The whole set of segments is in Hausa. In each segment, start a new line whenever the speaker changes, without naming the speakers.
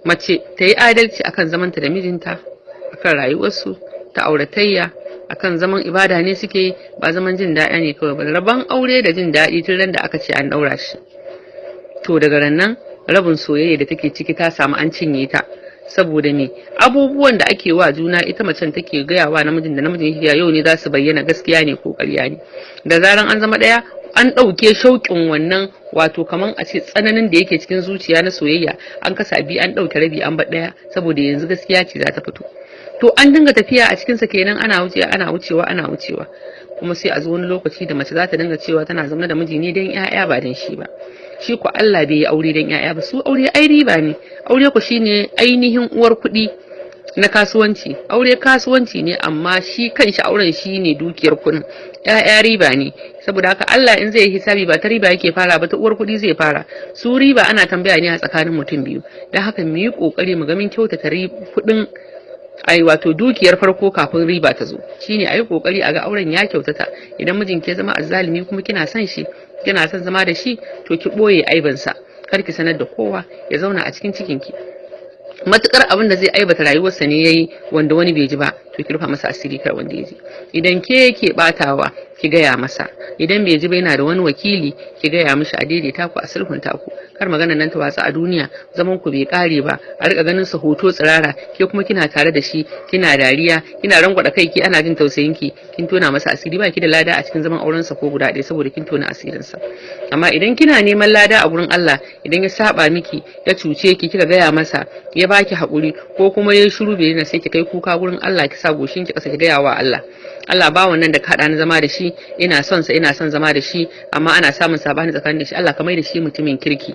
Mace ta yi adalci akan zamanta da mijinta, akan rayuwarsu ta auratayya, akan zaman ibada ne suke yi, ba zaman jin daɗi ne kawai ba. Rabon aure da jin daɗi tun ran da aka ce an ɗaura shi, to daga ran nan rabin soyayya da take ciki ta samu an cinye ta. Saboda me? Abubuwan da ake wa juna, ita macen take gaya wa namijin da namijin yake, yau ne za su bayyana gaskiya ne ko ƙarya ne. Da zaran an zama ɗaya, an ɗauke shauƙin wannan, wato kaman a ce tsananin da yake cikin zuciya na soyayya, an kasa biyu, an ɗauke rabi, an bar ɗaya, saboda yanzu gaskiya ce za ta fito. To an dinga tafiya a cikinsa kenan, ana wucewa, ana wucewa, ana wucewa, kuma sai a zo wani lokaci da mace za ta dinga cewa tana zaune da miji ne don 'ya'ya, ba don shi ba. Shi ko Allah bai yi aure don 'ya'ya ba. Su aure ai riba ne. Aure ku shine ainihin uwar kuɗi na kasuwanci. Aure kasuwanci ne, amma shi kanshi auren shi ne dukiyar kuɗin, 'ya'ya riba ne. Saboda haka Allah in zai yi hisabi, ba ta riba yake fara ba, ta uwar kuɗi zai fara. Su riba ana tambaya ne a tsakanin mutum biyu. Don haka mu yi ƙoƙari mu ga mun kyautata kuɗin, ai wato dukiyar farko kafin riba ta zo, shine ayi kokari a ga auren ya kyautata. Idan mijin ke zama azzalimi kuma kina son shi, kina son zama da shi, to ki boye aibinsa, kar ki sanar da kowa, ya zauna a cikin cikinki. Matukar abin da zai aibata rayuwarsa ne yayi wanda wani bai ji ba, to ki rufa masa asiri, kar wanda ya ji. Idan ke yake batawa, ki gaya masa. Idan bai ji ba, yana da wani wakili, ki gaya mishi, a daidaita ku, a sulhunta ku. Kar magana nan ta watsa a duniya, zaman ku bai kare ba, a rika ganin sa hoto tsirara, ke kuma kina tare da shi, kina dariya, kina rangwada kai, ki ana jin tausayin ki. Kin tona masa asiri, ba ki da lada a cikin zaman auren sa ko guda ɗaya, saboda kin tona asirin sa. Amma idan kina neman lada a gurin Allah, idan ya saba miki, ya cuce ki, kika gaya masa, ya baki haƙuri, ko kuma ya shiru bai na, sai ki kai kuka gurin Allah, ki sa goshin ki ƙasa, ki gaya wa Allah: "Allah, ba wannan da ka haɗa ni zama da shi, ina son sa, ina son zama da shi, amma ana samun sabani tsakanin da shi. Allah, ka mai da shi mutumin kirki.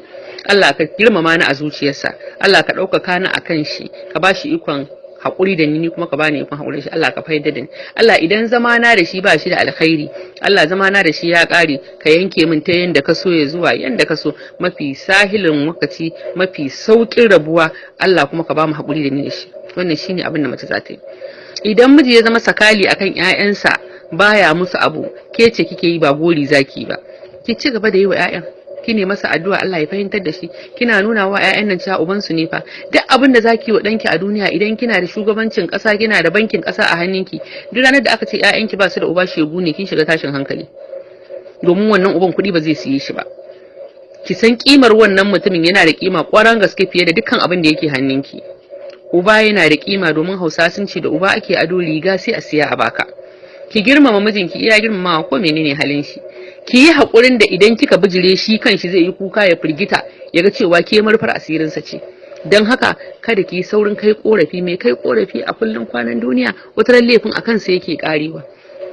Allah, ka girmama ni a zuciyarsa. Allah, ka ɗaukaka ni akan shi. Ka ba shi ikon haƙuri da ni, ni kuma ka bani ikon haƙuri da shi. Allah, ka fahimtar da ni. Allah, idan zama na da shi ba shi da alkhairi, Allah, zama na da shi ya ƙare, ka yanke min ta yanda ka so ya zuwa yanda ka so, mafi sahilin lokaci, mafi sauƙin rabuwa. Allah, kuma ka ba mu haƙuri da ni da shi." Wannan shine abin da mace za ta yi. Idan miji ya zama sakali akan ƴaƴansa, baya musu abu, ke ce kike yi, ba gori zaki ba, ki ci gaba da yi wa ƴaƴan, ki ne masa addu'a Allah ya fahimtar da shi. Kina nuna wa ƴaƴan nan cewa uban su ne fa. Duk abin da zaki wa danki a duniya, idan kina da shugabancin ƙasa, kina da bankin ƙasa a hannunki, duk ranar da aka ce ƴaƴanki ba su da uba, shegu ne, kin shiga tashin hankali, domin wannan uban kuɗi ba zai siye shi ba. Ki san kimar wannan mutumin, yana da kima ƙwaran gaske fiye da dukkan abin da yake hannunki. Uba yana da kima, domin Hausa sun ce da uba ake ado, riga sai a siya a baka. Ki girmama mijinki iya girmamawa, ko menene halin shi. Ki yi haƙurin da idan kika bijire, shi kanshi zai yi kuka, ya firgita, ya ga cewa ke marfar asirinsa ce. Don haka kada ki yi saurin kai korafi. Mai kai korafi a kullum kwanan duniya, wata ran laifin a kansa yake karewa.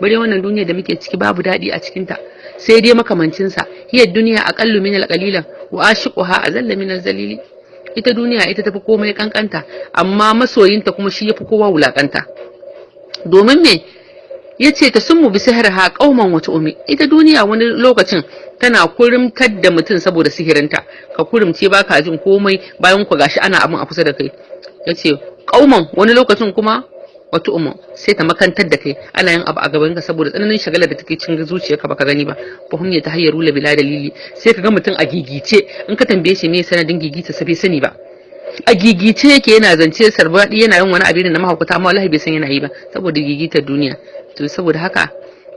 Bare wannan duniya da muke ciki, babu daɗi a cikinta, sai dai makamancinsa. Hiya duniya aqallu min al-qalilan wa ashiquha azalla min al-zalili. Ita duniya ita tafi komai kankanta, amma masoyinta kuma shi yafi kowa wulakanta. Domin me yace ta summu bi ha qauman wata umi? Ita duniya wani lokacin tana kurumtar da mutum saboda sihirinta. Ka kurumce, baka jin komai, bayan ku gashi ana abin a kusa da kai. Yace qauman, wani lokacin kuma wata umma sai ta makantar da kai, ana yin abu a gaban ka, saboda tsananin shagalar da take cin zuciyarka baka gani ba. Fahim ya tahayyaru la bila dalili. Sai ka ga mutum a gigice, in ka tambaye shi me sanadin gigita sa, bai sani ba. A gigice yake, yana zance sarbadi, yana yin wani abu na mahaukata, amma wallahi bai san yana yi ba, saboda gigitar duniya. To saboda haka,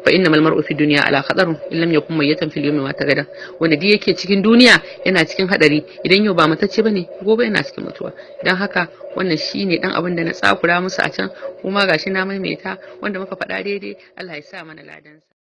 fa innamal mar'u fi dunya ala khatarun, in lam yakun mayyatan fil yawmi mata gadan. Wanda duk yake cikin duniya yana cikin hadari. Idan yau ba matacce bane, gobe yana cikin mutuwa. Dan haka wannan shine dan abin da na tsakura musu a can, kuma gashi na maimaita. Wanda muka faɗa daidai, Allah ya sa mana ladansa.